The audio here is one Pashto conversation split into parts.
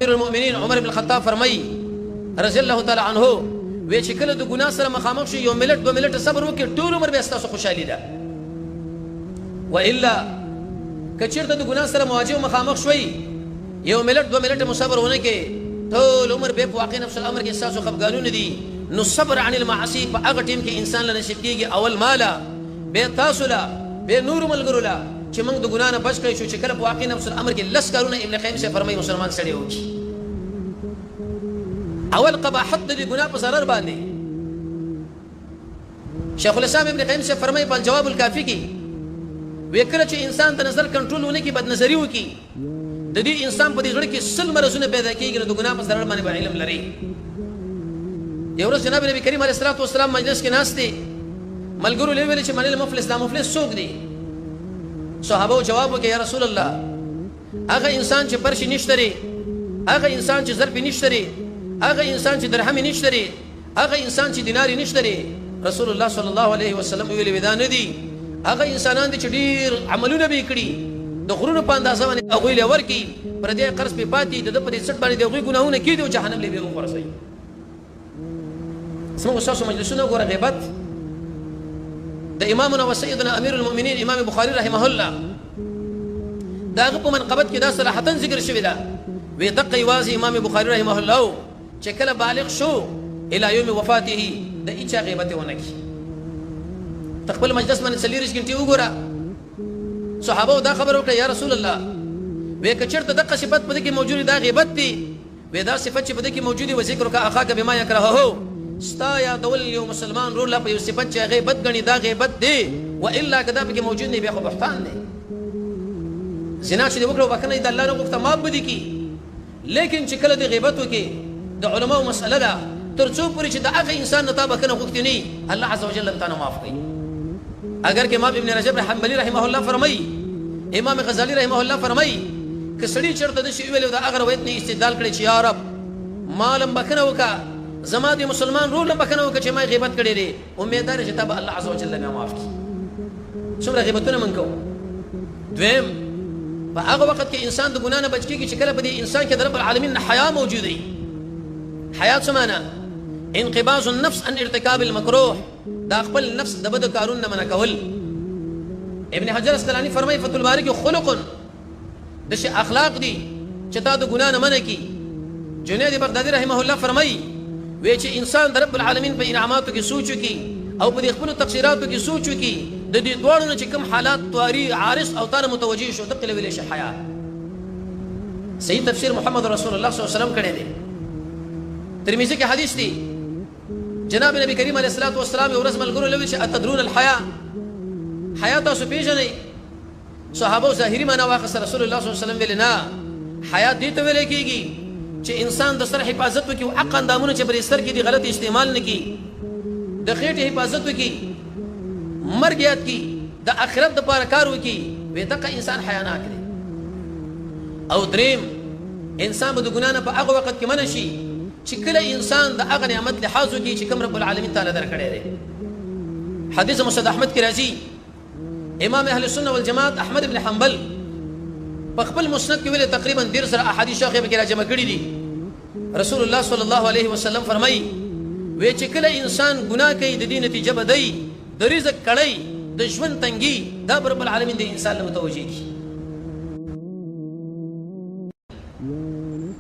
المؤمنین عمر بن الخطاب فرمایي رضی الله تعالی عنه، وی چې کله د ګناه سره مخامخ شي، یو ملت دوه ملت صبر وکړي، ټول عمر به ستاسو خوشحالي ده. و الا که چېرته د ګناه سره مواجه مخامخ شوي، یو ملت دوه ملت مو صبر ونه کړي، ټول عمر به په واقع نفس الامر کې ستاسو خفګانونه دي. نو صبر عن المعاصي په هغه ټیم کې انسان له نصیب کېږي، اول ماله، به تاسو له، به نورو ملګرو له، چې موږ د ګناه نه بچ کړی شو. چې کله په واقع نفس الامر کې لس کارونه ابن قیم صاحب فرمایي مسلمان سړی وکړي. اول قباحت د دې ګناه په ضرر باندې شیخ الاسلام ابن قیم صاحب فرمایي په الجواب الکافي کې، وی کله چې انسان د نظر کنټرول ونه کړي، بد نظری وکړي، د دې انسان په دې زړه کې 100 مرضونه پیدا کېږي. نو د ګناه په ضرر باندې به علم لري. یو ورځ جناب نبی کریم علیه الصلاة والسلام مجلس کې ناست دی، ملګرو له ویل چې من المفلس، دا مفلس څوک دی؟ صحابه جواب وکړ، یا رسول الله، هغه انسان چې پرشي نشته لري، هغه انسان چې ظرف نشته لري، هغه انسان چې درهم نشته لري، هغه انسان چې دینار نشته لري. رسول الله صلی الله علیه وسلم ویل، ودا نه دي، هغه انسانان دي چې ډیر عملونه به کړي، د غرونو په اندازه باندې هغوی له ورکي، پر دې قرض په پاتې د په دې څټ باندې د هغوی ګناهونه کېدي او جهنم له به وغورځوي. زموږ ستاسو مجلسونه وګوره. غیبت د امامنا و سیدنا امیر المؤمنین امام بخاری رحمه الله د هغه په منقبت کې دا صراحتا ذکر شوې ده، وی دقه یوازې امام بخاری رحمه الله چې کله بالغ شو الی یوم وفاته د هیچا غیبت ونه کړي. ته خپل مجلس باندې 24 ګنټې وګوره. صحابه دا خبر وکړه، یا رسول الله، وی که چېرته دقه صفت په دې کې موجود دا غیبت دی، وی دا صفت چې په دې کې موجود وي، ذکرک اخاک بما یکرهه، ستا یادول یو مسلمان ورور له په یو صفت چې هغه بد ګڼي، دا غیبت دی. و الا که دا پکې موجود نه، بیا خو بهتان دی. زنا چې دې وکړه، بښنه د الله نه غوښته، معاف به دي کړي. لیکن چې کله دې غیبت وکړي، د علماو مسئله ده، تر څو پورې چې د هغه انسان نه تا بښنه غوښتې نه، الله عز وجل هم تا نه معاف کوي. اگر که امام ابن رجب حنبلي رحمه الله فرمایي، امام غزالی رحمه الله فرمایي، که سړي چېرته داسې وویل او د هغه روایت نه استدلال کړی چې یا رب ما لم بښنه وکړه، زما د مسلمان ورور لم بښنه وکړه چې ما غیبت کړی دی، امید دار چې تا به الله عز وجل بیا معاف کړي. څومره غیبتونه مونږ کوو. دویم، په هغه وخت کې انسان د ګناه نه بچ کېږي چې کله په دې انسان کې د رب العالمین نه حیا موجوده وي. حیا څه معنا؟ انقباض النفس عن ارتکاب المکروه، دا خپل نفس د بدو کارونو نه منع کول. ابن حجر عسقلاني فرمایي فتح الباري کې، خلق داسې اخلاق دي چې تا د ګناه نه منع کړي. جنید بغدادي رحمه الله فرمایي، وی چې انسان د رب العالمین په انعاماتو کې سوچ وکړي او په دې خپلو تقصیراتو کې سوچ وکړي، د دې دواړو نه چې کوم حالات طاري عارض او تانه متوجه شو، دقه له ویلی شي حیا. صحیح تفسیر محمد رسول الله صلی الله علیه وسلم کړی دی. ترمذي کې حدیث دی، جناب نبی کریم علیه الصلاة والسلام یو ورځ ملګرو له ویل چې اتدرون الحیا، حیا تاسو پیژنئ؟ صحابه ظاهري معنا واخیسته. رسول الله صلی الله علیه وسلم ویل، نه، حیا دې ته ویل کېږي چې انسان د سر حفاظت وکړي او حق اندامونه چې پر سر کې دي غلط استعمال نه کړي، د خېټې حفاظت وکړي، مرګ یاد کړي، د آخرت دپاره کار وکړي، وی دقه انسان حیاناک دی. او دریم، انسان به د ګناه نه په هغه وخت کې منع شي چې کله انسان د هغه نعمت لحاظ وکړي چې کوم رب العالمین تعالی درکړی دی. حدیث مسند احمد کې راځي، امام اهل سنت والجماعت احمد ابن حنبل په خپل مسند کې ویل، تقریبا 30,000 احادیث شیخ به کې راجمع کړي دي، رسول الله صلی الله علیه وسلم فرمایي، وی چې کله انسان ګناه کوي، د دې نتیجه به دی د رزق کړی، د ژوند تنګي، دا رب العالمین د انسان له متوجه کی.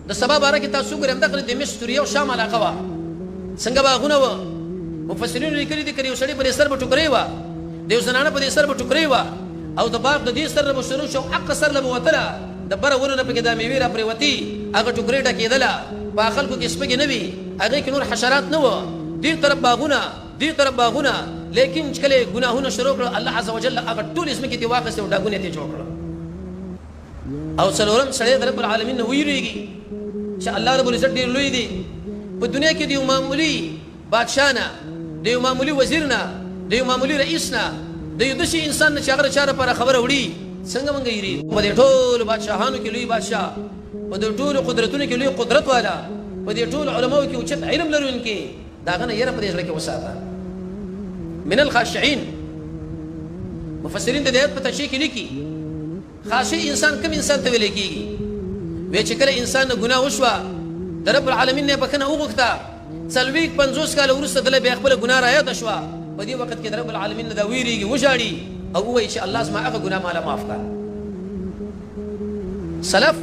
د سبا باره کې تاسو ګورئ، همدغه د مصر، سوریې او شام علاقه وه، څنګه باغونه وه. مفسرینو لیکلي دي، که یو سړي په دې سر به ټوکرۍ وه، د یو زنانه په دې سر به ټوکرۍ وه، او د باغ د دې سر نه به شروع شو، حق سر له به وتله، د بره ونو نه پکې دا میوې را پرېوتې، هغه ټوکرۍ ډکېدله. په خلکو کې سپږې نه وي، هغې کې نور حشرات نه وه، دې طرف باغونه، دې طرف باغونه. لیکن چې کله ګناهونه شروع کړل، الله عز وجل هغه ټولې ځمکې ترې واخیستې او ډاګونه یې ترې جوړ کړل. او څلورم، سړی د رب العالمین نه ویریږي چې الله رب العزت ډېر لوی دی. په دنیا کې د یو معمولي بادشاه نه، د یو معمولي وزیر نه، د یو معمولي رئیس نه، د یو داسې انسان نه چې هغه د چا لپاره خبره وړي، څنګه مونږ یریږو؟ په دې ټولو بادشاهانو کې لوی بادشاه، په دې ټولو قدرتونو کې لوی قدرت والا، په دې ټولو علماو کې اوچت علم لرونکي، د هغه نه یره په دې زړه کې وساته. من الخاشعین، مفسرین د دې آیت په تشریح کې لیکي، خاشع انسان کوم انسان ته ویل کېږي؟ وی چې کله انسان نه ګناه وشوه، د رب العالمین نه بخښنه وغوښته، 40 50 کاله وروسته دله بیا خپله ګناه رایاده شوه، په دې وخت کې د رب العالمین نه دا ویریږي، وژاړي او ووایي چې الله زما هغه ګناه ماله معاف کړه. سلف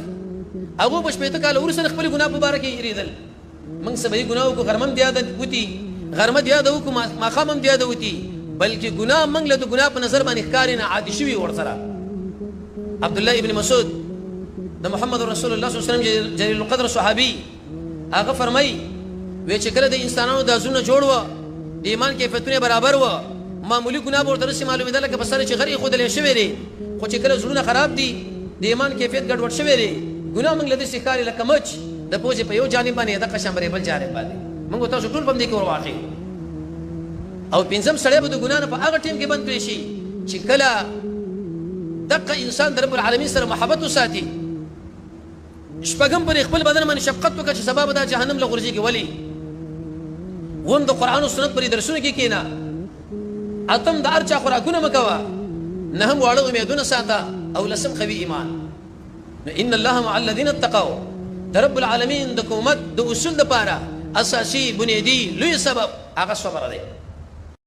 هغو په 60 کاله وروسته د خپلې ګناه په باره کې یریدل. موږ سبایي ګناه وکړو، غرمه هم دیاده وتي، غرمه دیاده وکړو، ماښام هم دیاده وتي، بلکې ګناه موږ له د ګناه په نظر باندې ښکاري نه، عادي شوي ورسره. عبد الله ابن مسعود د محمد رسول الله صلی الله علیه وسلم جلیل القدر صحابي هغه فرمایي وی چې کله د انسانانو د زړونه جوړ و، د ایمان کیفیتونه برابر و، معمولی ګناه به ورته داسې معلومېده لکه په سر چې غر ایښودلی شوی دی. خو چې کله زړونه خراب دي، د ایمان کیفیت ګډوډ شوی دی، ګناه موږ له داسې ښکاري لکه مچ د پوزې په یو جانب باندې، دقه شان بل جانب باندې. موږ تاسو ټول په دې کې ورواقع. او پنځم سړی به د ګناه نه په هغه ټیم کې بند کړی شي چې کله دقه انسان د رب العالمین سره محبت وساتي. شپږم پر خپل بدن باندې شفقت وکړه چې سبا به دا جهنم له غورځېږي. ولي اووم د قرآن او سنت پر درسونو کې کښېنه. اتم د هر چا خوراکونه مه کوه. نهم واړه امیدونه ساته. او لسم قوي ایمان. نو ان الله مع الذین اتقوا د رب العالمین د کومک د اصول دپاره اساسي بنیادي لوی سبب هغه صبر دی.